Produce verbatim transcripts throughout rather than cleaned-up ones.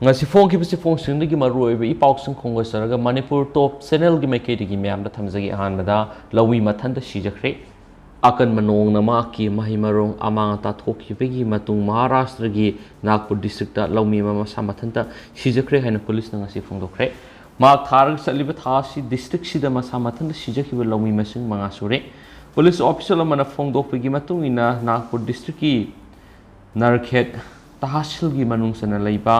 ꯉꯁꯤ ꯐꯣꯡꯈꯤꯕ ꯆꯦꯐꯣꯡꯁꯤꯡꯗꯒꯤ ꯃꯔꯨꯑꯣꯏꯕ ꯏ ꯄꯥꯎꯁꯤꯡ ꯈꯣꯝꯒꯠꯆꯔꯒ ꯃꯅꯤꯄꯨꯔ ꯇꯣꯞ ꯆꯦꯅꯦꯜꯒꯤ ꯃꯥꯏꯀꯩꯗꯒꯤ ꯃꯌꯥꯝꯗ ꯊꯝꯖꯒꯦ꯫ ꯑꯍꯥꯟꯕꯗ, ꯂꯧꯃꯤ ꯃꯊꯟꯇ ꯁꯤꯖꯈ꯭ꯔꯦ꯫ ꯑꯀꯟꯕ ꯅꯣꯡꯅ ꯃꯍꯥꯛꯀꯤ ꯃꯍꯩ ꯃꯔꯣꯡ ꯑꯃꯥꯡ ꯑꯇꯥ ꯊꯣꯛꯈꯤꯕꯒꯤ ꯃꯇꯨꯡ ꯃꯍꯥꯔꯥꯁꯇ꯭ꯔꯒꯤ ꯅꯥꯒꯄꯨꯔ ꯗꯤꯁꯇ꯭ꯔꯤꯛꯇ ꯂꯧꯃꯤ ꯑꯃ ꯃꯁꯥ ꯃꯊꯟꯇ ꯁꯤꯖꯈ꯭ꯔꯦ ꯍꯥꯏꯅ ꯄꯨꯂꯤꯁꯅ ꯉꯁꯤ ꯐꯣꯡꯗꯣꯛꯈ꯭ꯔꯦ꯫ ꯃꯍꯥꯛ ꯊꯥꯔꯒ ꯆꯠꯂꯤꯕ ꯊꯥ ꯑꯁꯤ ꯗꯤꯁꯇ꯭ꯔꯤꯛꯁꯤꯗ ꯃꯁꯥ ꯃꯊꯟꯇ ꯁꯤꯖꯈꯤꯕ ꯂꯧꯃꯤ ꯃꯁꯤꯡ ꯃꯉꯥ ꯁꯨꯔꯦ꯫ ꯄꯨꯂꯤꯁ ꯑꯣꯐꯤꯁꯤꯌꯦꯜ ꯑꯃꯅ ꯐꯣꯡꯗꯣꯛꯄꯒꯤ ꯃꯇꯨꯡ ꯏꯟꯅ, ꯅꯥꯒꯄꯨꯔ ꯗꯤꯁꯇ꯭ꯔꯤꯛꯀꯤ ꯅꯔꯈꯦꯠ ꯇꯍꯥꯁꯤꯜꯒꯤ ꯃꯅꯨꯡ ꯆꯟꯅ ꯂꯩꯕ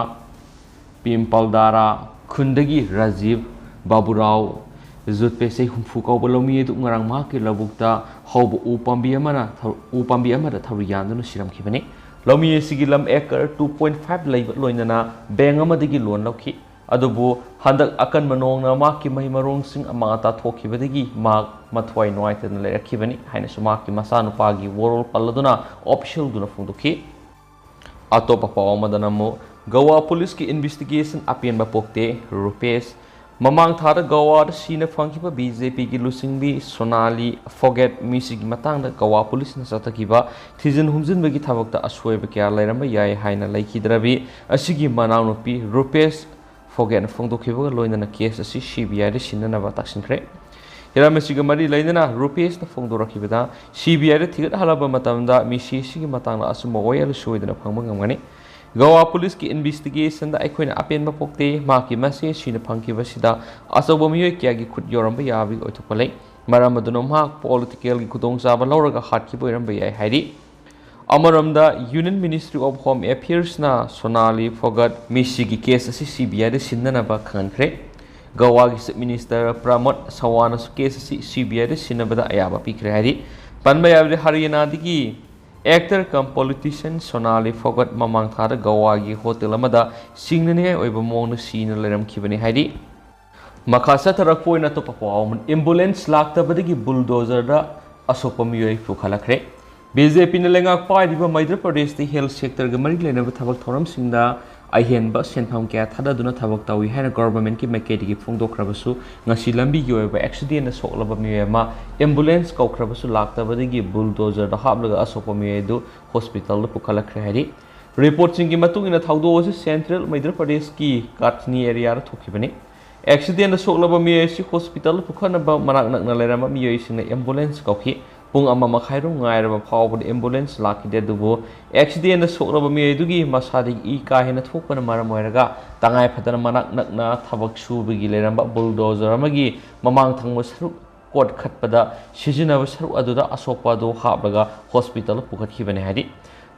ꯄꯤꯝꯄꯜꯗꯥꯔꯥ ꯈꯨꯟꯗꯒꯤ ꯔꯥꯖꯤꯕ ꯕꯥꯕꯨꯔꯥꯎ ꯖꯨꯠꯄꯦ ꯆꯍꯤ ꯍꯨꯝꯐꯨ ꯀꯧꯕ ꯂꯧꯃꯤ ꯑꯗꯨ ꯉꯔꯥꯡ ꯃꯍꯥꯛꯀꯤ ꯂꯧꯕꯨꯛꯇ ꯍꯧꯕ ꯎ ꯄꯥꯝꯕꯤ ꯑꯃꯅ ꯊꯧ-, ꯎ ꯄꯥꯝꯕꯤ ꯑꯃꯗ ꯊꯧꯔꯤ ꯌꯥꯟꯗꯨꯅ ꯁꯤꯔꯝꯈꯤꯕꯅꯤ꯫ ꯂꯧꯃꯤ ꯑꯁꯤꯒꯤ ꯂꯝ ꯑꯦꯀꯔ two point five ꯂꯩꯕ ꯂꯣꯏꯅꯅ ꯕꯦꯡꯛ ꯑꯃꯗꯒꯤ ꯂꯣꯟ ꯂꯧꯈꯤ꯫ ꯑꯗꯨꯕꯨ ꯍꯟꯗꯛ ꯑꯀꯟꯕ ꯅꯣꯡꯅ ꯃꯍꯥꯛꯀꯤ ꯃꯍꯩ ꯃꯔꯣꯡꯁꯤꯡ ꯑꯃꯥꯡ ꯑꯇꯥ ꯊꯣꯛꯈꯤꯕꯗꯒꯤ ꯃꯍꯥꯛ ꯃꯊ꯭ꯋꯥꯏ ꯅꯨꯡꯉꯥꯏꯇꯗꯅ ꯂꯩꯔꯛꯈꯤꯕꯅꯤ ꯍꯥꯏꯅꯁꯨ ꯃꯍꯥꯛꯀꯤ ꯃꯆꯥꯅꯨꯄꯥꯒꯤ ꯋꯥꯔꯣꯜ ꯄꯜꯂꯗꯨꯅ ꯑꯣꯐꯤꯁꯤꯌꯦꯜꯗꯨꯅ ꯐꯣꯡꯗꯣꯛꯈꯤ꯫ ꯑꯇꯣꯞꯄ ꯄꯥꯎ ꯑꯃꯗꯅ ꯑꯃꯨꯛ ꯒꯋꯥ ꯄꯨꯂꯤꯁꯀꯤ ꯏꯟꯚꯦꯁꯇꯤꯒꯦꯁꯟ ꯑꯄꯦꯟꯕ ꯄꯣꯛꯇꯦ꯫ ꯔꯨꯄꯦꯁ, ꯃꯃꯥꯡ ꯊꯥꯗ ꯒꯋꯥꯗ ꯁꯤꯅ ꯐꯪꯈꯤꯕ ꯕꯤ ꯖꯦ ꯄꯤꯒꯤ ꯂꯨꯆꯤꯡꯕꯤ ꯁꯣꯅꯥꯂꯤ ꯐꯣꯒꯦꯠ ꯃꯤꯁꯤꯒꯤ ꯃꯇꯥꯡꯗ ꯒꯋꯥ ꯄꯨꯂꯤꯁꯅ ꯆꯠꯊꯈꯤꯕ ꯊꯤꯖꯤꯟ ꯍꯨꯝꯖꯤꯟꯕꯒꯤ ꯊꯕꯛꯇ ꯑꯁꯣꯏꯕ ꯀꯌꯥ ꯂꯩꯔꯝꯕ ꯌꯥꯏ ꯍꯥꯏꯅ ꯂꯩꯈꯤꯗ꯭ꯔꯕꯤ ꯑꯁꯤꯒꯤ ꯃꯅꯥꯎꯅꯨꯄꯤ ꯔꯨꯄꯦꯁ ꯐꯣꯒꯦꯠꯅ ꯐꯣꯡꯗꯣꯛꯈꯤꯕꯒ ꯂꯣꯏꯅꯅ ꯀꯦꯁ ꯑꯁꯤ ꯁꯤ ꯕꯤ ꯑꯥꯏꯗ ꯁꯤꯟꯅꯅꯕ ꯇꯥꯛꯁꯤꯟꯈ꯭ꯔꯦ꯫ ꯍꯤꯔꯝ ꯑꯁꯤꯒ ꯃꯔꯤ ꯂꯩꯅꯅ ꯔꯨꯄꯦꯁꯅ ꯐꯣꯡꯗꯣꯔꯛꯈꯤꯕꯗ, ꯁꯤ ꯕꯤ ꯑꯥꯏꯗ ꯊꯤꯒꯠꯍꯜꯂꯕ ꯃꯇꯝꯗ ꯃꯤꯁꯤ ꯑꯁꯤꯒꯤ ꯃꯇꯥꯡꯗ ꯑꯆꯨꯝꯕ ꯋꯥꯌꯦꯜ ꯁꯣꯏꯗꯅ ꯐꯪꯕ ꯉꯝꯒꯅꯤ꯫ ꯒꯋꯥ ꯄꯨꯂꯤꯁꯀꯤ ꯏꯟꯚꯦꯁꯇꯤꯒꯦꯁꯟꯗ ꯑꯩꯈꯣꯏꯅ ꯑꯄꯦꯟꯕ ꯄꯣꯛꯇꯦ꯫ ꯃꯍꯥꯛꯀꯤ ꯃꯆꯦ ꯁꯤꯅ ꯐꯪꯈꯤꯕ ꯑꯁꯤꯗ ꯑꯆꯧꯕ ꯃꯤꯑꯣꯏ ꯀꯌꯥꯒꯤ ꯈꯨꯠ ꯌꯥꯎꯔꯝꯕ ꯌꯥꯕꯒꯤ ꯑꯣꯏꯊꯣꯛꯄ ꯂꯩ꯫ ꯃꯔꯝ ꯑꯗꯨꯅ ꯃꯍꯥꯛ ꯄꯣꯂꯤꯇꯤꯀꯦꯜꯒꯤ ꯈꯨꯗꯣꯡꯆꯥꯕ ꯂꯧꯔꯒ ꯍꯥꯠꯈꯤꯕ ꯑꯣꯏꯔꯝꯕ ꯌꯥꯏ ꯍꯥꯏꯔꯤ꯫ ꯑꯃꯔꯣꯝꯗ, Union Ministry of Home Affairsꯅ ꯁꯣꯅꯥꯂꯤ ꯐꯣꯒꯠ ꯃꯤꯁꯤꯒꯤ ꯀꯦꯁ ꯑꯁꯤ ꯁꯤ ꯕꯤ ꯑꯥꯏꯗ ꯁꯤꯟꯅꯅꯕ ꯈꯪꯍꯟꯈ꯭ꯔꯦ꯫ ꯒꯋꯥꯒꯤ ꯆꯤꯐ ꯃꯤꯅꯤꯁꯇꯔ ꯄ꯭ꯔꯃꯣꯗ ꯁꯋꯥꯅꯁꯨ ꯀꯦꯁ ꯑꯁꯤ ꯁꯤ ꯕꯤ ꯑꯥꯏꯗ ꯁꯤꯟꯅꯕꯗ ꯑꯌꯥꯕ ꯄꯤꯈ꯭ꯔꯦ ꯍꯥꯏꯔꯤ꯫ ꯄꯟꯕ ꯌꯥꯕꯗꯤ, ꯍꯔꯤꯌꯥꯅꯥꯗꯒꯤ ꯑꯦꯛꯇꯔ ꯀꯝ ꯄꯣꯂꯤꯇꯤꯁꯤꯌꯟ ꯁꯣꯅꯥꯂꯤ ꯐꯣꯒꯠ ꯃꯃꯥꯡ ꯊꯥꯗ ꯒꯋꯥꯒꯤ ꯍꯣꯇꯦꯜ ꯑꯃꯗ ꯁꯤꯡꯅꯅꯤꯡꯉꯥꯏ ꯑꯣꯏꯕ ꯃꯑꯣꯡꯗ ꯁꯤꯅ ꯂꯩꯔꯝꯈꯤꯕꯅꯤ ꯍꯥꯏꯔꯤ꯫ ꯃꯈꯥ ꯆꯠꯊꯔꯛꯄ ꯑꯣꯏꯅ ꯑꯇꯣꯞꯄ ꯄꯥꯎ ꯑꯃ, ꯑꯦꯝꯕꯨꯂꯦꯟꯁ ꯂꯥꯛꯇꯕꯗꯒꯤ ꯕꯨꯜꯗꯣꯖꯔꯗ ꯑꯁꯣꯛꯄ ꯃꯤꯑꯣꯏ ꯄꯨꯈꯠꯂꯛꯈ꯭ꯔꯦ꯫ ꯕꯤ ꯖꯦ ꯄꯤꯅ ꯂꯩꯉꯥꯛ ꯄꯥꯏꯔꯤꯕ ꯃꯩꯙ꯭ꯌ ꯄ꯭ꯔꯗꯦꯁꯇ ꯍꯦꯜꯊ ꯁꯦꯛꯇꯔꯒ ꯃꯔꯤ ꯂꯩꯅꯕ ꯊꯕꯛ ꯊꯧꯔꯝꯁꯤꯡꯗ ꯑꯍꯦꯟꯕ ꯁꯦꯟꯐꯝ ꯀꯌꯥ ꯊꯥꯗꯗꯨꯅ ꯊꯕꯛ ꯇꯧꯏ ꯍꯥꯏꯅ ꯒꯣꯚꯔꯟꯃꯦꯟꯠꯀꯤ ꯃꯥꯏꯀꯩꯗꯒꯤ ꯐꯣꯡꯗꯣꯛꯈ꯭ꯔꯕꯁꯨ, ꯉꯁꯤ ꯂꯝꯕꯤꯒꯤ ꯑꯣꯏꯕ ꯑꯦꯛꯁꯤꯗꯦꯟꯗ ꯁꯣꯛꯂꯕ ꯃꯤꯑꯣꯏ ꯑꯃ ꯑꯦꯝꯕꯨꯂꯦꯟꯁ ꯀꯧꯈ꯭ꯔꯕꯁꯨ ꯂꯥꯛꯇꯕꯗꯒꯤ ꯕꯨꯜꯗꯣꯖꯔꯗ ꯍꯥꯞꯂꯒ ꯑꯁꯣꯛꯄ ꯃꯤꯑꯣꯏ ꯑꯗꯨ ꯍꯣꯁꯄꯤꯇꯥꯜꯗ ꯄꯨꯈꯠꯂꯛꯈ꯭ꯔꯦ ꯍꯥꯏꯔꯤ꯫ ꯔꯤꯄꯣꯔꯠꯁꯤꯡꯒꯤ ꯃꯇꯨꯡ ꯏꯟꯅ ꯊꯧꯗꯣꯛ ꯑꯁꯤ ꯁꯦꯟꯇ꯭ꯔꯦꯜ ꯃꯩꯙ꯭ꯔ ꯄ꯭ꯔꯗꯦꯁꯀꯤ ꯀꯥꯊꯅꯤ ꯑꯦꯔꯤꯌꯥꯗ ꯊꯣꯛꯈꯤꯕꯅꯤ꯫ ꯑꯦꯛꯁꯤꯗꯦꯟꯗ ꯁꯣꯛꯂꯕ ꯃꯤꯑꯣꯏ ꯑꯁꯤ ꯍꯣꯁꯄꯤꯇꯥꯜꯗ ꯄꯨꯈꯠꯅꯕ ꯃꯅꯥꯛ ꯅꯛꯅ ꯂꯩꯔꯝꯕ ꯃꯤꯑꯣꯏꯁꯤꯡꯅ ꯑꯦꯝꯕꯨꯂꯦꯟꯁ ꯀꯧꯈꯤ꯫ ꯄꯨꯡ ꯑꯃ ꯃꯈꯥꯏꯔꯣꯝ ꯉꯥꯏꯔꯕ ꯐꯥꯎꯕꯗ ꯑꯦꯝꯕꯨꯂꯦꯟꯁ ꯂꯥꯛꯈꯤꯗꯦ, ꯑꯗꯨꯕꯨ ꯑꯦꯛꯁꯤꯗꯦꯟꯗ ꯁꯣꯛꯂꯕ ꯃꯤꯑꯣꯏꯗꯨꯒꯤ ꯃꯁꯥꯗꯒꯤ ꯏ ꯀꯥ ꯍꯦꯟꯅ ꯊꯣꯛꯄꯅ ꯃꯔꯝ ꯑꯣꯏꯔꯒ ꯇꯉꯥꯏ ꯐꯗꯅ ꯃꯅꯥꯛ ꯅꯛꯅ ꯊꯕꯛ ꯁꯨꯕꯒꯤ ꯂꯩꯔꯝꯕ ꯕꯨꯜꯗꯣꯖꯔ ꯑꯃꯒꯤ ꯃꯃꯥꯡ ꯊꯪꯕ ꯁꯔꯨꯛ ꯀꯣꯠꯈꯠꯄꯗ ꯁꯤꯖꯤꯟꯅꯕ ꯁꯔꯨꯛ ꯑꯗꯨꯗ ꯑꯁꯣꯛꯄ ꯑꯗꯨ ꯍꯥꯞꯂꯒ ꯍꯣꯁꯄꯤꯇꯥꯜꯗ ꯄꯨꯈꯠꯈꯤꯕꯅꯤ ꯍꯥꯏꯔꯤ꯫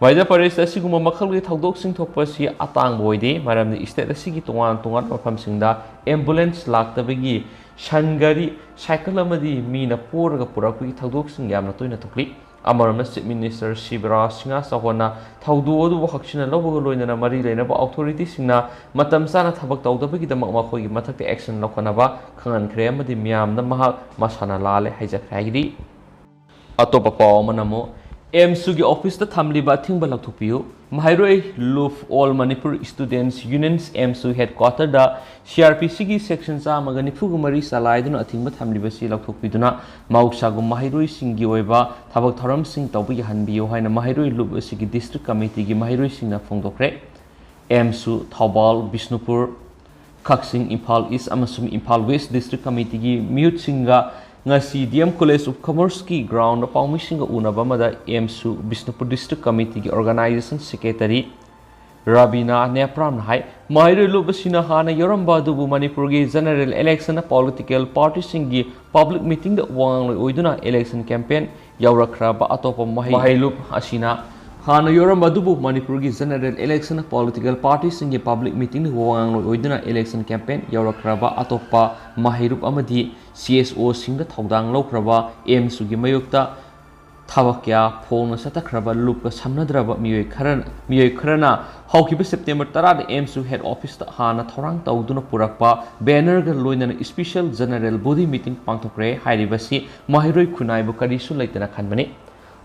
ꯃꯩꯙ꯭ꯔ ꯄ꯭ꯔꯗꯦꯁꯇ ꯑꯁꯤꯒꯨꯝꯕ ꯃꯈꯜꯒꯤ ꯊꯧꯗꯣꯛꯁꯤꯡ ꯊꯣꯛꯄ ꯑꯁꯤ ꯑꯇꯥꯡꯕ ꯑꯣꯏꯗꯦ, ꯃꯔꯝꯗꯤ ꯁ꯭ꯇꯦꯠ ꯑꯁꯤꯒꯤ ꯇꯣꯉꯥꯟ ꯇꯣꯉꯥꯟꯕ ꯃꯐꯝꯁꯤꯡꯗ ꯑꯦꯝꯕꯨꯂꯦꯟꯁ ꯂꯥꯛꯇꯕꯒꯤ ꯁꯟ ꯒꯥꯔꯤ, ꯁꯥꯏꯀꯜ ꯑꯃꯗꯤ ꯃꯤꯅ ꯄꯣꯔꯒ ꯄꯨꯔꯛꯄꯒꯤ ꯊꯧꯗꯣꯛꯁꯤꯡ ꯌꯥꯝꯅ ꯇꯣꯏꯅ ꯊꯣꯛꯂꯤ꯫ ꯑꯃꯔꯣꯝꯗ, ꯆꯤꯐ ꯃꯤꯅꯤꯁꯇꯔ ꯁꯤꯕꯔꯥꯖ ꯁꯤꯡꯍ ꯆꯧꯍꯥꯟꯅ ꯊꯧꯗꯣꯛ ꯑꯗꯨꯕꯨ ꯍꯛꯆꯤꯟꯅ ꯂꯧꯕꯒ ꯂꯣꯏꯅꯅ ꯃꯔꯤ ꯂꯩꯅꯕ ꯑꯣꯊꯣꯔꯤꯇꯤꯁꯤꯡꯅ ꯃꯇꯝ ꯆꯥꯅ ꯊꯕꯛ ꯇꯧꯗꯕꯒꯤꯗꯃꯛ ꯃꯈꯣꯏꯒꯤ ꯃꯊꯛꯇ ꯑꯦꯛꯁꯟ ꯂꯧꯈꯠꯅꯕ ꯈꯪꯍꯟꯈ꯭ꯔꯦ ꯑꯃꯗꯤ ꯃꯤꯌꯥꯝꯗ ꯃꯍꯥꯛ ꯃꯁꯥꯅ ꯂꯥꯜꯂꯦ ꯍꯥꯏꯖꯈ꯭ꯔꯦ ꯍꯥꯏꯔꯤ꯫ ꯑꯇꯣꯞꯄ ꯄꯥꯎ ꯑꯃꯅ ꯑꯃꯨꯛ, ꯑꯦꯝꯁꯨꯒꯤ ꯑꯣꯐꯤꯁꯇ ꯊꯝꯂꯤꯕ ꯑꯊꯤꯡꯕ ꯂꯧꯊꯣꯛꯄꯤꯌꯨ꯫ ꯃꯍꯩꯔꯣꯏ ꯂꯨꯞ, all Manipur ꯁ꯭ꯇꯨꯗꯦꯟꯠꯁ ꯌꯨꯅꯤꯌꯟꯁ, ꯑꯦꯝꯁꯨ ꯍꯦꯗꯀ꯭ꯋꯥꯇꯔꯗ C R P ꯁꯤꯒꯤ ꯁꯦꯛꯁꯟ ꯆꯥꯝꯃꯒ ꯅꯤꯐꯨꯒ ꯃꯔꯤ ꯆꯂꯥꯏꯗꯨꯅ ꯑꯊꯤꯡꯕ ꯊꯝꯂꯤꯕꯁꯤ ꯂꯧꯊꯣꯛꯄꯤꯗꯨꯅ ꯃꯍꯧꯁꯥꯒꯨꯝ ꯃꯍꯩꯔꯣꯏꯁꯤꯡꯒꯤ ꯑꯣꯏꯕ ꯊꯕꯛ ꯊꯧꯔꯝꯁꯤꯡ ꯇꯧꯕ ꯌꯥꯍꯟꯕꯤꯌꯨ ꯍꯥꯏꯅ ꯃꯍꯩꯔꯣꯏ ꯂꯨꯞ ꯑꯁꯤꯒꯤ ꯗꯤꯁꯇ꯭ꯔꯤꯛ ꯀꯃꯤꯇꯤꯒꯤ ꯃꯍꯩꯔꯣꯏꯁꯤꯡꯅ ꯐꯣꯡꯗꯣꯛꯈ꯭ꯔꯦ꯫ ꯑꯦꯝꯁꯨ, ꯊꯧꯕꯥꯜ, ꯕꯤꯁꯅꯨꯄꯨꯔ, ꯀꯛꯆꯤꯡ, ꯏꯝꯐꯥꯜ ꯏꯁ ꯑꯃꯁꯨꯡ ꯏꯝꯐꯥꯜ ꯋꯦꯁ ꯗꯤꯁꯇ꯭ꯔꯤꯛ ꯀꯃꯤꯇꯤꯒꯤ ꯃꯤꯍꯨꯠꯁꯤꯡꯒ ꯉꯁꯤ ꯗꯤ ꯑꯦꯝ ꯀꯣꯂꯦꯖ ꯑꯣꯐ ꯀꯃꯔꯁꯀꯤ ꯒ꯭ꯔꯥꯎꯟꯗ ꯄꯥꯎꯃꯤꯁꯤꯡꯒ ꯎꯅꯕ ꯑꯃꯗ ꯑꯦꯝꯁꯨ ꯕꯤꯁꯅꯨꯄꯨꯔ ꯗꯤꯁꯇ꯭ꯔꯤꯛ ꯀꯃꯤꯇꯤꯒꯤ ꯑꯣꯔꯒꯅꯥꯏꯖꯦꯁꯟ ꯁꯦꯀ꯭ꯔꯦꯇꯔꯤ ꯔꯕꯤꯅꯥ ꯅꯦꯄ꯭ꯔꯥꯝꯅ ꯍꯥꯏ, ꯃꯍꯩꯔꯣꯏ ꯂꯨꯞ ꯑꯁꯤꯅ ꯍꯥꯟꯅ ꯌꯥꯎꯔꯝꯕ ꯑꯗꯨꯕꯨ ꯃꯅꯤꯄꯨꯔꯒꯤ ꯖꯦꯅꯔꯦꯜ ꯏꯂꯦꯛꯁꯟꯗ ꯄꯣꯂꯤꯇꯤꯀꯦꯜ ꯄꯥꯔꯇꯤꯁꯤꯡꯒꯤ ꯄꯕ꯭ꯂꯤꯛ ꯃꯤꯇꯤꯡꯗ ꯋꯥ ꯉꯥꯡꯂꯣꯏ ꯑꯣꯏꯗꯨꯅ ꯏꯂꯦꯛꯁꯟ ꯀꯦꯝꯄꯦꯟ ꯌꯧꯔꯛꯈ꯭ꯔꯕ ꯑꯇꯣꯞꯄ ꯃꯍꯩ, ꯃꯍꯩ ꯂꯨꯞ ꯑꯁꯤꯅ ꯍꯥꯟꯅ ꯌꯥꯎꯔꯝꯕ ꯑꯗꯨꯕꯨ ꯃꯅꯤꯄꯨꯔꯒꯤ ꯖꯦꯅꯔꯦꯜ ꯏꯂꯦꯛꯁꯟ ꯄꯣꯂꯤꯇꯤꯀꯦꯜ ꯄꯥꯔꯇꯤꯁꯤꯡꯒꯤ ꯄꯕ꯭ꯂꯤꯛ ꯃꯤꯇꯤꯡꯗ ꯋꯥ ꯉꯥꯡꯂꯣꯏ ꯑꯣꯏꯗꯨꯅ ꯏꯂꯦꯛꯁꯟ ꯀꯦꯝꯄꯦꯟ ꯌꯧꯔꯛꯈ꯭ꯔꯕ ꯑꯇꯣꯞꯄ ꯃꯍꯩꯔꯨꯞ ꯑꯃꯗꯤ ꯁꯤ ꯑꯦꯁ ꯑꯣꯁꯤꯡꯗ ꯊꯧꯗꯥꯡ ꯂꯧꯈ꯭ꯔꯕ ꯑꯦꯝꯁꯨꯒꯤ ꯃꯥꯌꯣꯛꯇ ꯊꯕꯛ ꯀꯌꯥ ꯐꯣꯡꯅ ꯆꯠꯊꯈ꯭ꯔꯕ ꯂꯨꯞꯀ ꯁꯝꯅꯗ꯭ꯔꯕ ꯃꯤꯑꯣꯏ ꯈꯔ, ꯃꯤꯑꯣꯏ ꯈꯔꯅ ꯍꯧꯈꯤꯕ ꯁꯦꯞꯇꯦꯝꯕꯔ ꯇꯔꯥꯗ ꯑꯦꯝꯁꯨ ꯍꯦꯗ ꯑꯣꯐꯤꯁꯇ ꯍꯥꯟꯅ ꯊꯧꯔꯥꯡ ꯇꯧꯗꯨꯅ ꯄꯨꯔꯛꯄ ꯕꯦꯅꯔꯒ ꯂꯣꯏꯅꯅ ꯏꯁꯄꯤꯁꯦꯜ ꯖꯦꯅꯔꯦꯜ ꯕꯣꯗꯤ ꯃꯤꯇꯤꯡ ꯄꯥꯡꯊꯣꯛꯈ꯭ꯔꯦ꯫ ꯍꯥꯏꯔꯤꯕꯁꯤ ꯃꯍꯩꯔꯣꯏ ꯈꯨꯟꯅꯥꯏꯕꯨ ꯀꯔꯤꯁꯨ ꯂꯩꯇꯅ ꯈꯟꯕꯅꯤ꯫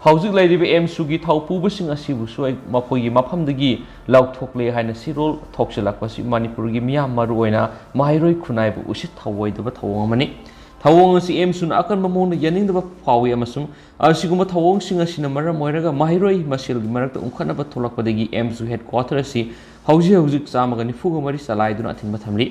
ꯍꯧꯖꯤꯛ ꯂꯩꯔꯤꯕ ꯑꯦꯝꯁꯨꯒꯤ ꯊꯧꯄꯨꯕꯁꯤꯡ ꯑꯁꯤꯕꯨꯁꯨ ꯑꯩ ꯃꯈꯣꯏꯒꯤ ꯃꯐꯝꯗꯒꯤ ꯂꯧꯊꯣꯛꯂꯦ ꯍꯥꯏꯅ ꯁꯤꯔꯣꯜ ꯊꯣꯛꯆꯤꯜꯂꯛꯄꯁꯤ ꯃꯅꯤꯄꯨꯔꯒꯤ ꯃꯤꯌꯥꯝ, ꯃꯔꯨꯑꯣꯏꯅ ꯃꯍꯩꯔꯣꯏ ꯈꯨꯟꯅꯥꯏꯕꯨ ꯎꯁꯤꯠ ꯊꯑꯣꯏꯗꯕ ꯊꯧꯑꯣꯡ ꯑꯃꯅꯤ꯫ ꯊꯧꯑꯣꯡ ꯑꯁꯤ ꯑꯦꯝꯁꯨꯅ ꯑꯀꯟꯕ ꯃꯑꯣꯡꯗ ꯌꯥꯅꯤꯡꯗꯕ ꯐꯥꯎꯏ ꯑꯃꯁꯨꯡ ꯑꯁꯤꯒꯨꯝꯕ ꯊꯧꯑꯣꯡꯁꯤꯡ ꯑꯁꯤꯅ ꯃꯔꯝ ꯑꯣꯏꯔꯒ ꯃꯍꯩꯔꯣꯏ ꯃꯁꯦꯜꯒꯤ ꯃꯔꯛꯇ ꯎꯪꯈꯠꯅꯕ ꯊꯣꯛꯂꯛꯄꯗꯒꯤ ꯑꯦꯝꯁꯨ ꯍꯦꯗꯀ꯭ꯋꯥꯇꯔ ꯑꯁꯤ ꯍꯧꯖꯤꯛ ꯍꯧꯖꯤꯛ ꯆꯥꯝꯃꯒ ꯅꯤꯐꯨꯒ ꯃꯔꯤ ꯆꯂꯥꯏꯗꯨꯅ ꯑꯊꯤꯡꯕ ꯊꯝꯂꯤ꯫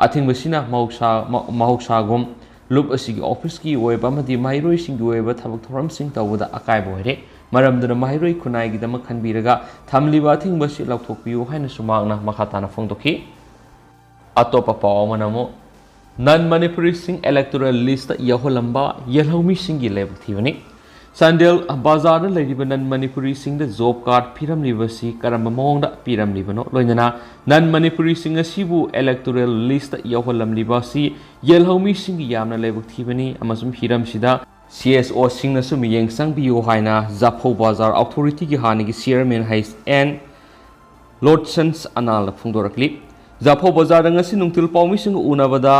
ꯑꯊꯤꯡꯕꯁꯤꯅ ꯃꯍꯧꯁꯥ-, ꯃ-, ꯃꯍꯧꯁꯥꯒꯨꯝ ꯂꯨꯞ ꯑꯁꯤꯒꯤ ꯑꯣꯐꯤꯁꯀꯤ ꯑꯣꯏꯕ ꯑꯃꯗꯤ ꯃꯍꯩꯔꯣꯏꯁꯤꯡꯒꯤ ꯑꯣꯏꯕ ꯊꯕꯛ ꯊꯧꯔꯝꯁꯤꯡ ꯇꯧꯕꯗ ꯑꯀꯥꯏꯕ ꯑꯣꯏꯔꯦ꯫ ꯃꯔꯝ ꯑꯗꯨꯅ ꯃꯍꯩꯔꯣꯏ ꯈꯨꯟꯅꯥꯏꯒꯤꯗꯃꯛ ꯈꯟꯕꯤꯔꯒ ꯊꯝꯂꯤꯕ ꯑꯊꯤꯡꯕ ꯑꯁꯤ ꯂꯧꯊꯣꯛꯄꯤꯌꯨ ꯍꯥꯏꯅꯁꯨ ꯃꯍꯥꯛꯅ ꯃꯈꯥ ꯇꯥꯅ ꯐꯣꯡꯗꯣꯛꯈꯤ꯫ ꯑꯇꯣꯞꯄ ꯄꯥꯎ ꯑꯃꯅ ꯑꯃꯨꯛ ꯅꯟ ꯃꯅꯤꯄꯨꯔꯤꯁꯤꯡ ꯏꯂꯦꯛꯇꯣꯔꯦꯜ ꯂꯤꯁꯇ ꯌꯥꯎꯍꯜꯂꯝꯕ ꯌꯦꯜꯍꯧꯃꯤꯁꯤꯡꯒꯤ ꯂꯥꯏꯕꯛ ꯊꯤꯕꯅꯤ꯫ ꯆꯥꯟꯗꯦꯜ ꯕꯖꯥꯔꯗ ꯂꯩꯔꯤꯕ ꯅꯟ ꯃꯅꯤꯄꯨꯔꯤꯁꯤꯡꯗ ꯖꯣꯕ ꯀꯥꯔꯗ ꯄꯤꯔꯝꯂꯤꯕꯁꯤ ꯀꯔꯝꯕ ꯃꯑꯣꯡꯗ ꯄꯤꯔꯝꯂꯤꯕꯅꯣ? ꯂꯣꯏꯅꯅ ꯅꯟ ꯃꯅꯤꯄꯨꯔꯤꯁꯤꯡ ꯑꯁꯤꯕꯨ ꯏꯂꯦꯛꯇꯣꯔꯦꯜ ꯂꯤꯁꯇ ꯌꯥꯎꯍꯜꯂꯝꯂꯤꯕ ꯑꯁꯤ ꯌꯦꯜꯍꯧꯃꯤꯁꯤꯡꯒꯤ ꯌꯥꯝꯅ ꯂꯥꯏꯕꯛ ꯊꯤꯕꯅꯤ ꯑꯃꯁꯨꯡ ꯍꯤꯔꯝꯁꯤꯗ ꯁꯤ ꯑꯦꯁ ꯑꯣꯁꯤꯡꯅꯁꯨ ꯃꯤꯠꯌꯦꯡ ꯆꯪꯕꯤꯌꯨ ꯍꯥꯏꯅ ꯖꯥꯐꯧ ꯕꯖꯥꯔ ꯑꯣꯊꯣꯔꯤꯇꯤꯒꯤ ꯍꯥꯟꯅꯒꯤ ꯆꯤꯌꯔꯃꯦꯟ ꯍꯩꯆ ꯑꯦꯟ ꯂꯣꯔꯗꯁꯟꯁ ꯑꯅꯥꯜꯅ ꯐꯣꯡꯗꯣꯔꯛꯂꯤ꯫ ꯖꯥꯐꯧ ꯕꯖꯥꯔꯗ ꯉꯁꯤ ꯅꯨꯡꯊꯤꯜ ꯄꯥꯎꯃꯤꯁꯤꯡꯒ ꯎꯅꯕꯗ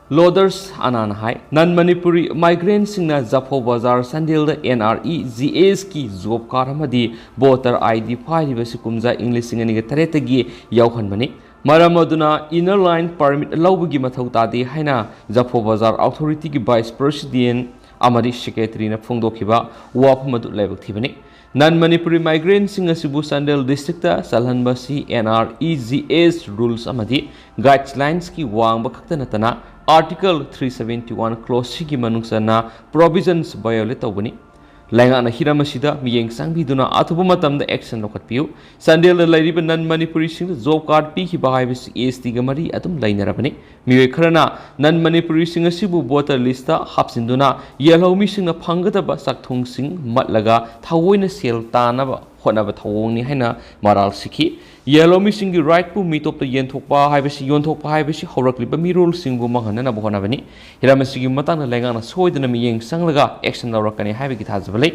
ꯂꯣꯗꯔꯁ ꯑꯅꯥꯜꯅ ꯍꯥꯏ, ꯅꯟ ꯃꯅꯤꯄꯨꯔꯤ ꯃꯥꯏꯒ꯭ꯔꯦꯟꯁꯤꯡꯅ ꯖꯥꯐꯧ ꯕꯖꯥꯔ ꯆꯥꯟꯗꯦꯜꯗ ꯑꯦꯟ ꯑꯥꯔ ꯏ ꯖꯤ ꯑꯦꯁꯀꯤ ꯖꯣꯕ ꯀꯥꯔꯗ ꯑꯃꯗꯤ ꯚꯣꯇꯔ ꯑꯥꯏ ꯗꯤ ꯄꯥꯏꯔꯤꯕꯁꯤ ꯀꯨꯝꯖꯥ ꯏꯪ ꯂꯤꯁꯤꯡ ꯑꯅꯤꯒ ꯇꯔꯦꯠꯇꯒꯤ ꯌꯥꯎꯍꯟꯕꯅꯤ꯫ ꯃꯔꯝ ꯑꯗꯨꯅ ꯏꯟꯅꯔ ꯂꯥꯏꯟ ꯄꯔꯃꯤꯠ ꯂꯧꯕꯒꯤ ꯃꯊꯧ ꯇꯥꯗꯦ ꯍꯥꯏꯅ ꯖꯥꯐꯧ ꯕꯖꯥꯔ ꯑꯣꯊꯣꯔꯤꯇꯤꯒꯤ ꯚꯥꯏꯁ ꯄ꯭ꯔꯁꯤꯗꯦꯟ ꯑꯃꯗꯤ ꯁꯦꯀ꯭ꯔꯦꯇꯔꯤꯅ ꯐꯣꯡꯗꯣꯛꯈꯤꯕ ꯋꯥꯐꯝ ꯑꯗꯨ ꯂꯥꯏꯕꯛ ꯊꯤꯕꯅꯤ꯫ ꯅꯟ ꯃꯅꯤꯄꯨꯔꯤ ꯃꯥꯏꯒ꯭ꯔꯦꯟꯁꯤꯡ ꯑꯁꯤꯕꯨ ꯆꯥꯟꯗꯦꯜ ꯗꯤꯁꯇ꯭ꯔꯤꯛꯇ ꯆꯜꯍꯟꯕꯁꯤ N R E G S rules ꯑꯃꯗꯤ ꯒꯥꯏꯗꯂꯥꯏꯟꯁꯀꯤ ꯋꯥꯡꯕ ꯈꯛꯇ ꯅꯠꯇꯅ article three seventy one clause ꯁꯤꯒꯤ ꯃꯅꯨꯡ ꯆꯟꯅ ꯄ꯭ꯔꯣꯚꯤꯖꯟꯁ ꯚꯥꯏꯑꯣꯂꯦꯠ ꯇꯧꯕꯅꯤ꯫ ꯂꯩꯉꯥꯛꯅ ꯍꯤꯔꯝ ꯑꯁꯤꯗ ꯃꯤꯠꯌꯦꯡ ꯆꯪꯕꯤꯗꯨꯅ ꯑꯊꯨꯕ ꯃꯇꯝꯗ ꯑꯦꯛꯁꯟ ꯂꯧꯈꯠꯄꯤꯌꯨ꯫ ꯆꯥꯟꯗꯦꯜꯗ ꯂꯩꯔꯤꯕ ꯅꯟ ꯃꯅꯤꯄꯨꯔꯤꯁꯤꯡꯗ ꯖꯣꯕ ꯀꯥꯔꯗ ꯄꯤꯈꯤꯕ ꯍꯥꯏꯕꯁꯤ ꯑꯦꯁ ꯇꯤꯒ ꯃꯔꯤ ꯑꯗꯨꯝ ꯂꯩꯅꯔꯕꯅꯤ꯫ ꯃꯤꯑꯣꯏ ꯈꯔꯅ ꯅꯟ ꯃꯅꯤꯄꯨꯔꯤꯁꯤꯡ ꯑꯁꯤꯕꯨ ꯚꯣꯇꯔ ꯂꯤꯁꯇ ꯍꯥꯞꯆꯤꯟꯗꯨꯅ ꯌꯦꯜꯍꯧꯃꯤꯁꯤꯡꯅ ꯐꯪꯒꯗꯕ ꯆꯥꯛꯊꯨꯡꯁꯤꯡ ꯃꯠꯂꯒ ꯊꯑꯣꯏꯅ ꯁꯦꯜ ꯇꯥꯟꯅꯕ ꯍꯣꯠꯅꯕ ꯊꯧꯑꯣꯡꯅꯤ ꯍꯥꯏꯅ ꯃꯔꯥꯜ ꯁꯤꯈꯤ꯫ ꯌꯦꯜꯍꯧꯃꯤꯁꯤꯡꯒꯤ ꯔꯥꯏꯠꯄꯨ ꯃꯤꯇꯣꯞꯇ ꯌꯦꯟꯊꯣꯛꯄ ꯍꯥꯏꯕꯁꯤ, ꯌꯣꯟꯊꯣꯛꯄ ꯍꯥꯏꯕꯁꯤ ꯍꯧꯔꯛꯂꯤꯕ ꯃꯤꯔꯣꯜꯁꯤꯡꯕꯨ ꯃꯥꯡꯍꯟꯅꯅꯕ ꯍꯣꯠꯅꯕꯅꯤ꯫ ꯍꯤꯔꯝ ꯑꯁꯤꯒꯤ ꯃꯇꯥꯡꯗ ꯂꯩꯉꯥꯛꯅ ꯁꯣꯏꯗꯅ ꯃꯤꯠꯌꯦꯡ ꯆꯪꯂꯒ ꯑꯦꯛꯁꯟ ꯂꯧꯔꯛꯀꯅꯤ ꯍꯥꯏꯕꯒꯤ ꯊꯥꯖꯕ ꯂꯩ꯫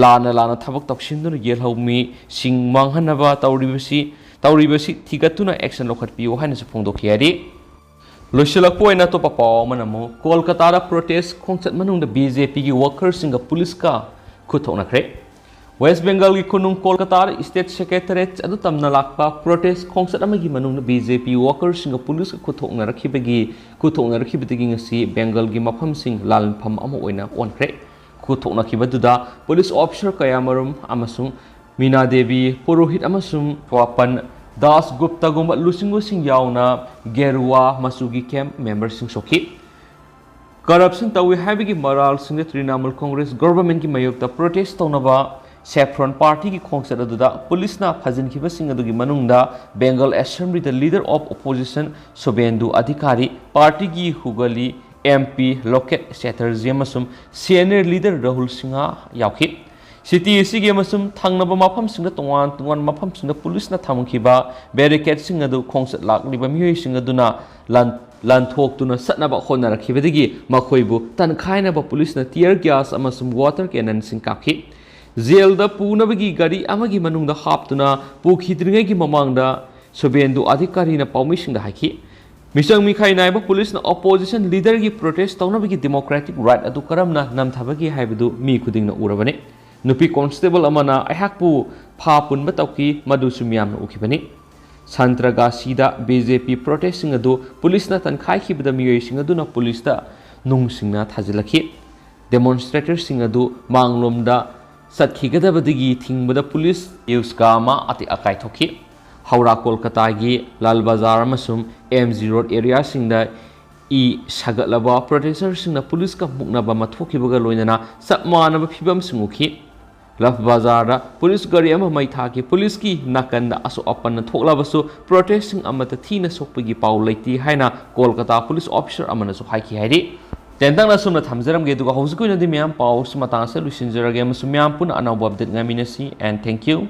ꯂꯥꯟꯅ ꯂꯥꯟꯅ ꯊꯕꯛ ꯇꯧꯁꯤꯟꯗꯨꯅ ꯌꯦꯜꯍꯧꯃꯤꯁꯤꯡ ꯃꯥꯡꯍꯟꯅꯕ ꯇꯧꯔꯤꯕꯁꯤ, ꯇꯧꯔꯤꯕꯁꯤ ꯊꯤꯒꯠꯇꯨꯅ ꯑꯦꯛꯁꯟ ꯂꯧꯈꯠꯄꯤꯌꯨ ꯍꯥꯏꯅꯁꯨ ꯐꯣꯡꯗꯣꯛꯈꯤ ꯍꯥꯏꯔꯤ꯫ ꯂꯣꯏꯁꯤꯜꯂꯛꯄ ꯑꯣꯏꯅ ꯑꯇꯣꯞꯄ ꯄꯥꯎ ꯑꯃꯅ ꯑꯃꯨꯛ ꯀꯣꯜꯀꯇꯥꯗ ꯄ꯭ꯔꯣꯇꯦꯁ ꯈꯣꯡꯆꯠ ꯃꯅꯨꯡꯗ ꯕꯤ ꯖꯦ ꯄꯤꯒꯤ ꯋꯥꯀꯔꯁꯤꯡꯒ ꯄꯨꯂꯤꯁꯀ ꯈꯨꯠ ꯊꯣꯛꯅꯈ꯭ꯔꯦ꯫ ꯋꯦꯁ ꯕꯦꯡꯒꯜꯒꯤ ꯈꯨꯅꯨꯡ ꯀꯣꯜꯀꯇꯥꯗ ꯁ꯭ꯇꯦꯠ ꯁꯦꯀ꯭ꯔꯦꯇꯔꯤꯌꯦꯠ ꯑꯗꯨ ꯇꯝꯅ ꯂꯥꯛꯄ ꯄ꯭ꯔꯣꯇꯦꯁ ꯈꯣꯡꯆꯠ ꯑꯃꯒꯤ ꯃꯅꯨꯡꯗ ꯕꯤ ꯖꯦ ꯄꯤ ꯋꯥꯀꯔꯁꯤꯡꯒ ꯄꯨꯂꯤꯁꯀ ꯈꯨꯠꯊꯣꯛꯅꯔꯛꯈꯤꯕꯒꯤ ꯈꯨꯠꯊꯣꯛꯅꯔꯛꯈꯤꯕꯗꯒꯤ ꯉꯁꯤ ꯕꯦꯡꯒꯜꯒꯤ ꯃꯐꯝꯁꯤꯡ ꯂꯥꯟꯐꯝ ꯑꯃ ꯑꯣꯏꯅ ꯑꯣꯟꯈ꯭ꯔꯦ꯫ ꯈꯨꯠꯊꯣꯛꯅꯈꯤꯕꯗꯨꯗ ꯄꯨꯂꯤꯁ ꯑꯣꯐꯤꯁꯔ ꯀꯌꯥꯃꯔꯨꯝ ꯑꯃꯁꯨꯡ ꯃꯤꯅꯥ ꯗꯦꯕꯤ, ꯄꯨꯔꯣꯍꯤꯠ ꯑꯃꯁꯨꯡ ꯁ꯭ꯋꯥꯄꯟ ꯗꯥꯁ ꯒꯨꯞꯇꯥꯒꯨꯝꯕ ꯂꯨꯆꯤꯡꯕꯁꯤꯡ ꯌꯥꯎꯅ ꯒꯦꯔꯨꯋꯥ ꯃꯆꯨꯒꯤ ꯀꯦꯝꯞ ꯃꯦꯝꯕꯔꯁꯤꯡ ꯁꯣꯛꯈꯤ꯫ ꯀꯔꯞꯁꯟ ꯇꯧꯏ ꯍꯥꯏꯕꯒꯤ ꯃꯔꯥꯜꯁꯤꯡꯗ ꯇ꯭ꯔꯤꯅꯥꯃꯨꯜ ꯀꯣꯡꯒ꯭ꯔꯦꯁ ꯒꯣꯚꯔꯟꯃꯦꯟꯠꯀꯤ ꯃꯥꯌꯣꯛꯇ ꯄ꯭ꯔꯣꯇꯦꯁ ꯇꯧꯅꯕ ꯁꯦꯐ꯭ꯔꯣꯟ ꯄꯥꯔꯇꯤꯒꯤ ꯈꯣꯡꯆꯠ ꯑꯗꯨꯗ ꯄꯨꯂꯤꯁꯅ ꯐꯥꯖꯤꯟꯈꯤꯕꯁꯤꯡ ꯑꯗꯨꯒꯤ ꯃꯅꯨꯡꯗ ꯕꯦꯡꯒꯜ ꯑꯦꯁꯦꯝꯕ꯭ꯂꯤꯗ ꯂꯤꯗꯔ ꯑꯣꯐ ꯑꯣꯄꯣꯖꯤꯁꯟ ꯁꯨꯕꯦꯟꯗꯨ ꯑꯙꯤꯀꯥꯔꯤ, ꯄꯥꯔꯇꯤꯒꯤ ꯍꯨꯒꯂꯤ ꯑꯦꯝ ꯄꯤ ꯂꯣꯀꯦꯠ ꯆꯦꯇꯔꯖꯤ ꯑꯃꯁꯨꯡ ꯁꯤꯅꯤꯌꯔ ꯂꯤꯗꯔ ꯔꯥꯍꯨꯜ ꯁꯤꯡꯍ ꯌꯥꯎꯈꯤ꯫ ꯁꯤꯇꯤ ꯑꯁꯤꯒꯤ ꯑꯃꯁꯨꯡ ꯊꯪꯅꯕ ꯃꯐꯝꯁꯤꯡꯗ ꯇꯣꯉꯥꯟ ꯇꯣꯉꯥꯟꯕ ꯃꯐꯝꯁꯤꯡꯗ ꯄꯨꯂꯤꯁꯅ ꯊꯝꯈꯤꯕ ꯕꯦꯔꯤꯀꯦꯗꯁꯤꯡ ꯑꯗꯨ ꯈꯣꯡꯆꯠ ꯂꯥꯛꯂꯤꯕ ꯃꯤꯑꯣꯏꯁꯤꯡ ꯑꯗꯨꯅ ꯂꯥꯟ-, ꯂꯥꯟꯊꯣꯛꯇꯨꯅ ꯆꯠꯅꯕ ꯍꯣꯠꯅꯔꯛꯈꯤꯕꯗꯒꯤ ꯃꯈꯣꯏꯕꯨ ꯇꯟꯈꯥꯏꯅꯕ ꯄꯨꯂꯤꯁꯅ ꯇꯤꯌꯔ ꯒ꯭ꯌꯥꯁ ꯑꯃꯁꯨꯡ ꯋꯥꯇꯔ ꯀꯦꯅꯟꯁꯤꯡ ꯀꯥꯞꯈꯤ꯫ ꯖꯦꯜꯗ ꯄꯨꯅꯕꯒꯤ ꯒꯥꯔꯤ ꯑꯃꯒꯤ ꯃꯅꯨꯡꯗ ꯍꯥꯞꯇꯨꯅ ꯄꯨꯈꯤꯗ꯭ꯔꯤꯉꯩꯒꯤ ꯃꯃꯥꯡꯗ ꯁꯨꯕꯦꯟꯗꯨ ꯑꯙꯤꯀꯥꯔꯤꯅ ꯄꯥꯎꯃꯤꯁꯤꯡꯗ ꯍꯥꯏꯈꯤ, ꯃꯤꯆꯪ ꯃꯤꯈꯥꯏ ꯅꯥꯏꯕ ꯄꯨꯂꯤꯁꯅ ꯑꯣꯄꯣꯖꯤꯁꯟ ꯂꯤꯗꯔꯒꯤ ꯄ꯭ꯔꯣꯇꯦꯁ ꯇꯧꯅꯕꯒꯤ ꯗꯦꯃꯣꯀ꯭ꯔꯦꯇꯤꯛ ꯔꯥꯏꯠ ꯑꯗꯨ ꯀꯔꯝꯅ ꯅꯝꯊꯕꯒꯦ ꯍꯥꯏꯕꯗꯨ ꯃꯤ ꯈꯨꯗꯤꯡꯅ ꯎꯔꯕꯅꯤ꯫ ꯅꯨꯄꯤ ꯀꯣꯟꯁꯇꯦꯕꯜ ꯑꯃꯅ ꯑꯩꯍꯥꯛꯄꯨ ꯐꯥ ꯄꯨꯟꯕ ꯇꯧꯈꯤ, ꯃꯗꯨꯁꯨ ꯃꯤꯌꯥꯝꯅ ꯎꯈꯤꯕꯅꯤ꯫ ꯁꯥꯟꯇ꯭ꯔꯒꯥꯁꯤꯗ ꯕꯤ ꯖꯦ ꯄꯤ ꯄ꯭ꯔꯣꯇꯦꯁꯁꯤꯡ ꯑꯗꯨ ꯄꯨꯂꯤꯁꯅ ꯇꯟꯈꯥꯏꯈꯤꯕꯗ ꯃꯤꯑꯣꯏꯁꯤꯡ ꯑꯗꯨꯅ ꯄꯨꯂꯤꯁꯇ ꯅꯨꯡꯁꯤꯡꯅ ꯊꯥꯖꯤꯜꯂꯛꯈꯤ꯫ ꯗꯦꯃꯣꯟꯁꯇ꯭ꯔꯦꯇꯔꯁꯤꯡ ꯑꯗꯨ ꯃꯥꯡꯂꯣꯝꯗ ꯆꯠꯈꯤꯒꯗꯕꯗꯒꯤ ꯊꯤꯡꯕꯗ ꯄꯨꯂꯤꯁ ꯌꯨꯁꯀꯥ ꯑꯃ ꯑꯇꯦꯛ ꯑꯀꯥꯏ ꯊꯣꯛꯈꯤ꯫ ꯍꯧꯔꯥ ꯀꯣꯜꯀꯇꯥꯒꯤ ꯂꯥꯜ ꯕꯖꯥꯔ ꯑꯃꯁꯨꯡ ꯑꯦꯝ ꯖꯤ ꯔꯣꯗ ꯑꯦꯔꯤꯌꯥꯁꯤꯡꯗ ꯏ ꯁꯥꯒꯠꯂꯕ ꯄ꯭ꯔꯣꯇꯦꯁꯇꯔꯁꯤꯡꯅ ꯄꯨꯂꯤꯁꯀ ꯃꯨꯛꯅꯕ ꯑꯃ ꯊꯣꯛꯈꯤꯕꯒ ꯂꯣꯏꯅꯅ ꯆꯞ ꯃꯥꯟꯅꯕ ꯐꯤꯕꯝꯁꯤꯡ ꯎꯈꯤ꯫ ꯂꯥꯜ ꯕꯖꯥꯔꯗ ꯄꯨꯂꯤꯁ ꯒꯥꯔꯤ ꯑꯃ ꯃꯩ ꯊꯥꯈꯤ꯫ ꯄꯨꯂꯤꯁꯀꯤ ꯅꯥꯀꯟꯗ ꯑꯁꯣꯛ ꯑꯄꯟ ꯊꯣꯛꯂꯕꯁꯨ ꯄ꯭ꯔꯣꯇꯦꯁꯁꯤꯡ ꯑꯃꯠꯇ ꯊꯤꯅ ꯁꯣꯛꯄꯒꯤ ꯄꯥꯎ ꯂꯩꯇꯦ ꯍꯥꯏꯅ ꯀꯣꯜꯀꯇꯥ ꯄꯨꯂꯤꯁ ꯑꯣꯐꯤꯁꯔ ꯑꯃꯅꯁꯨ ꯍꯥꯏꯈꯤ ꯍꯥꯏꯔꯤ꯫ ꯇꯦꯟꯇꯛꯅ ꯑꯁꯨꯝꯅ ꯊꯝꯖꯔꯝꯒꯦ, ꯑꯗꯨꯒ ꯍꯧꯖꯤꯛꯀꯤ ꯑꯣꯏꯅꯗꯤ ꯃꯌꯥꯝ ꯄꯥꯎ ꯑꯁꯤ ꯃꯇꯥꯡ ꯑꯁꯤꯗ ꯂꯣꯏꯁꯤꯟꯖꯔꯒꯦ ꯑꯃꯁꯨꯡ ꯃꯌꯥꯝ ꯄꯨꯟꯅ ꯑꯅꯧꯕ ꯑꯞꯗꯦꯠ ꯉꯥꯏꯃꯤꯟꯅꯁꯤ꯫ And thank you.